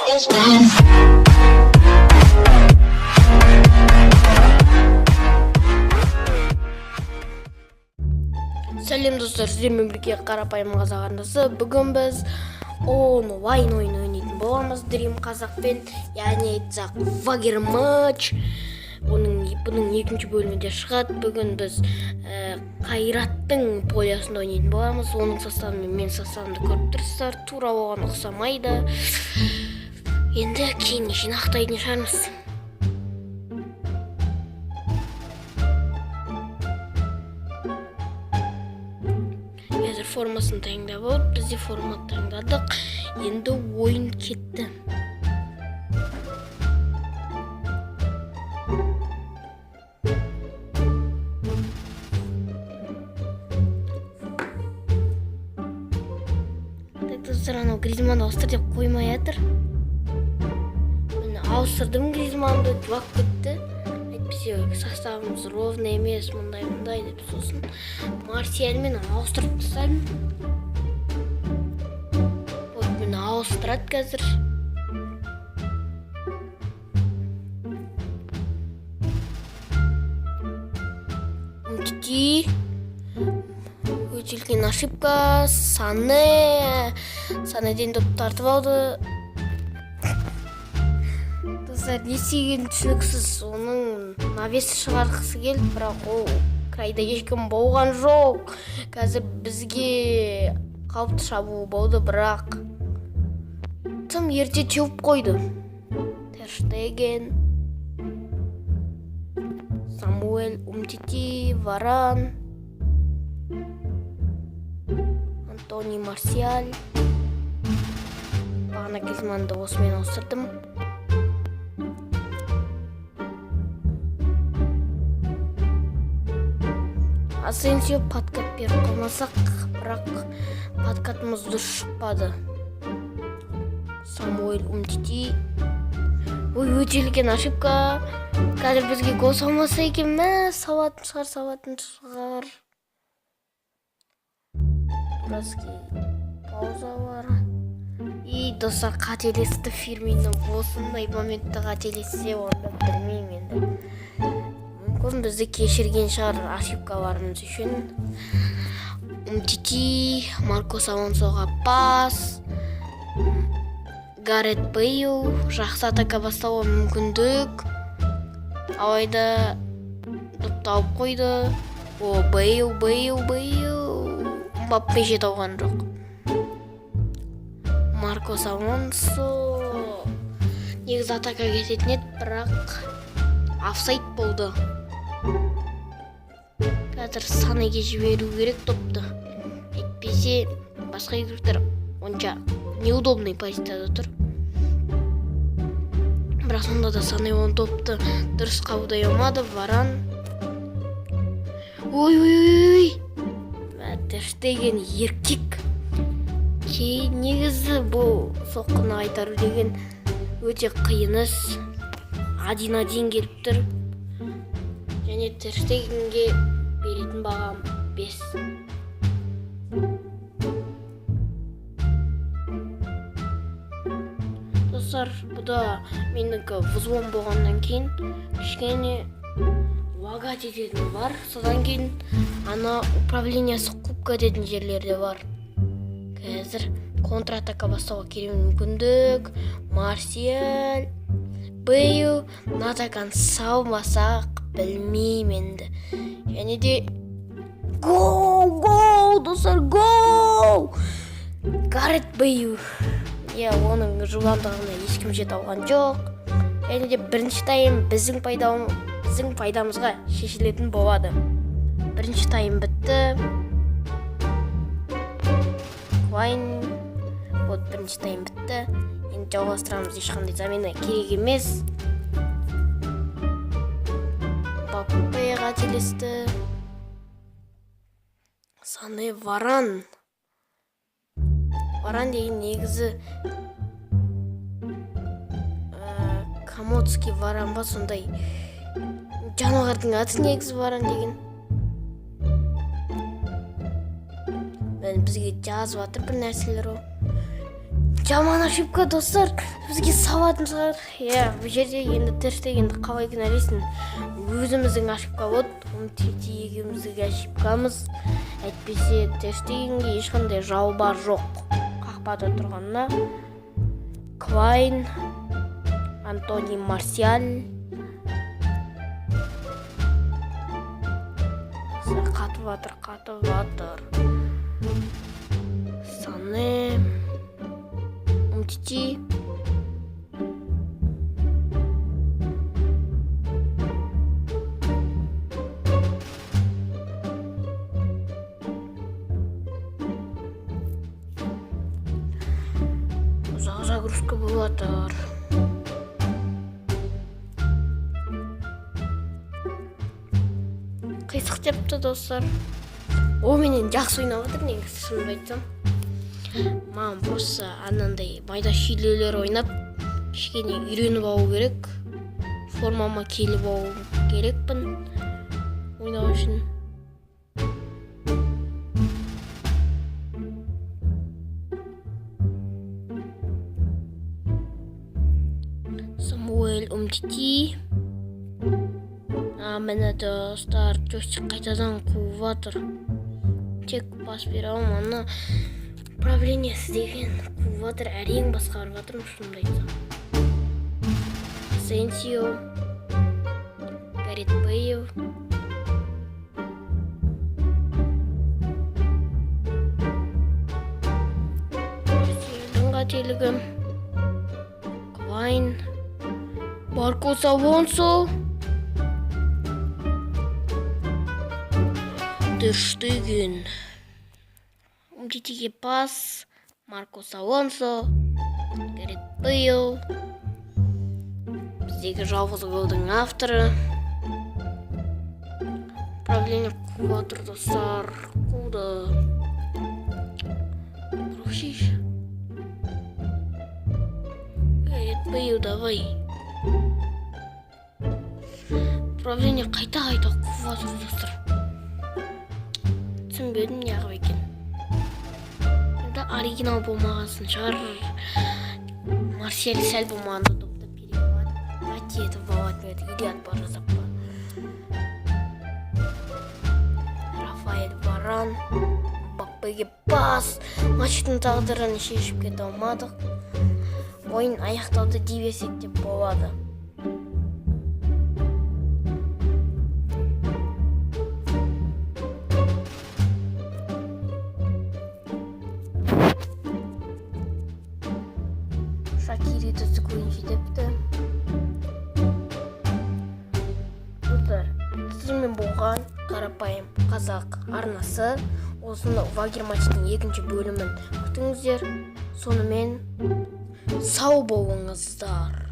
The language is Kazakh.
Сәлем, достар! Сіздермен бірге Қарапайым Қазақ арнасы. Бүгін біз онлайн ойын ойнайтын боламыз Дрим Қазақпен, яғни айтсақ, Вагер матч. Оның бұның екінші бөлімі де шығады. Бүгін біз Қайраттың полясында ойнайтын боламыз. Оның составы мен менің составымды көріп тұрсыздар, тура оған ұқсамайды. Енді кейін жинақтайтын шығармыз. Қазір формасын таңдап алып, біз де форма таңдадық. Енді ойын кетті. Так, достар, анау Гризманды ауыстыр деп қоймай жатыр. Міне, ауыстырдым Гризманды, жылап кетті. Әйтпесе составымыз ровный емес, мындай мындай деп. Сосын Марсиальмен ауыстырып тастадым. Вот, міне, ауыстырады қазір. Умтити, өте үлкен ошибка. Сане, Санеден доп тартып алды. Достар, не істегені түсініксіз. Оның навес шығарғысы келді, бірақ ол крайда ешкім болған жоқ. Қазір бізге қауіпті шабуыл болды, бірақ тым ерте теуіп қойды. Тер Штеген, Самуэль Умтити, Варан, Антони Марсиаль. Бағана Гризманды осымен ауыстырдым. Асенсио, подкат беріп қалмасақ, бірақ подкатымыз дұрыс шықпады. Самуэль Умтити. Ой, өте үлкен ошибка. Қазір бізге гол салмаса екен. Мә, салатын шығар, салатын шығар. Дурацкий пауза бар. И, достар, қателесті Фирмино. Осындай моментте қателессе, онда білмеймін енді. Мүмкін, бізді кешірген шығар ошибкаларымыз үшін. Умтити, Маркос Алонсоға пас. Гарет Бейл, жақсы атака бастауға мүмкіндік. Алайда допты алып қойды. О, Бейл, Бейл, Бейл. Мбаппе жете алған жоқ. Маркос Алонсо негізі атака кететін еді, бірақ офсайд болды. Қазір Санеге жіберу керек допты. Әйтпесе басқа игроктар онша неудобный позицияда тұр. Бірақ сонда да Сане оны допты дұрыс қабылдай алмады. Варан. Ой, ой, ой, ой. Тер Штеген еркек. Кейін негізі бұл соққыны қайтару деген өте қиын іс. Один один келіп тұр. Және Тер Штегенге беретін бағам 5. Достар, бұда менікі взлом болғаннан кейін кішкене лагать ететін бар. Содан кейін ана управлениясы кубка дейтін жерлерде бар. Қазір контратака бастауға керемет мүмкіндік. Марсиаль, Бейл, мына атаканы салмасақ, білмеймін енді. Және де гол, гол, достар, гол! Гарет Бейл. Иә, оның жылдамдығына ешкім жете алған жоқ. Және де бірінші тайм біздің пайдамызға шешілетін болады. Бірінші тайм бітті. Клайн. Вот, бірінші тайм бітті. Енді жалғастырамыз, ешқандай замена керек емес. Мбаппе қателесті. Сане, Варан. Варан деген негізі комодский варан ба, сондай жануардың аты негізі варан деген. Міне, бізге жазып жатыр бір нәрселер ол. Жаман ошибка, достар, бізге салатын шығар. Иә, бұл жерде енді Тер Штегенді қалай кінәлайсың? Өзіміздің ошибка болды, Умтити екеуміздің ошибкамыз. Әйтпесе Тер Штегенге ешқандай жалба жоқ қақпада тұрғанына. Клайн, Антони Марсиаль. Қатып жатыр, қатып жатыр. Сане, Умтити. Ұзақ загрузка болып жатыр. Қисық депті, достар. Ол менен жақсы ойнап жатыр негізі, шынымды айтсам. Маған просто анандай майда шүйлелер ойнап кішкене үйреніп алу керек, формама келіп алу керекпін ойнау үшін. Самуэль Умтити. А, міне, достар, джойстик қайтадан қуып жатыр. Тек пас бере аламын. Ана управлениесі деген қуып жатыр, әрең басқарып жатырмын, шынымды айтсам. Асенсио, Гарет Бейл. Марсиальдің қателігі. Клайн, Маркос Алонсо. Тер Штеген. Умтитиге пас. Маркос Алонсо. Гарет Бейл. Біздегі жалғыз голдың авторы. Управление қуып жатыр, достар. Қуды. Рушиш. Гарет Бейл, давай. Управление қайта қайта қуып жатыр, достар. Түсінбедім неғып екен. Енді оригинал болмағасын шығар. Марсиаль сәл болмағанда допты перехват етіп алатын еді или отбор жасап па. Рафаэль Варан. Мбаппеге пас. Матчтың тағдырын шешіп кете алмадық. Ойын аяқталды дей берсек те болады. Шакири үздік ойыншы депті. Достар, сіздермен болған Қарапайым Қазақ арнасы. Осыны Вагер матчының екінші бөлімін күтіңіздер. Сонымен, сау болыңыздар.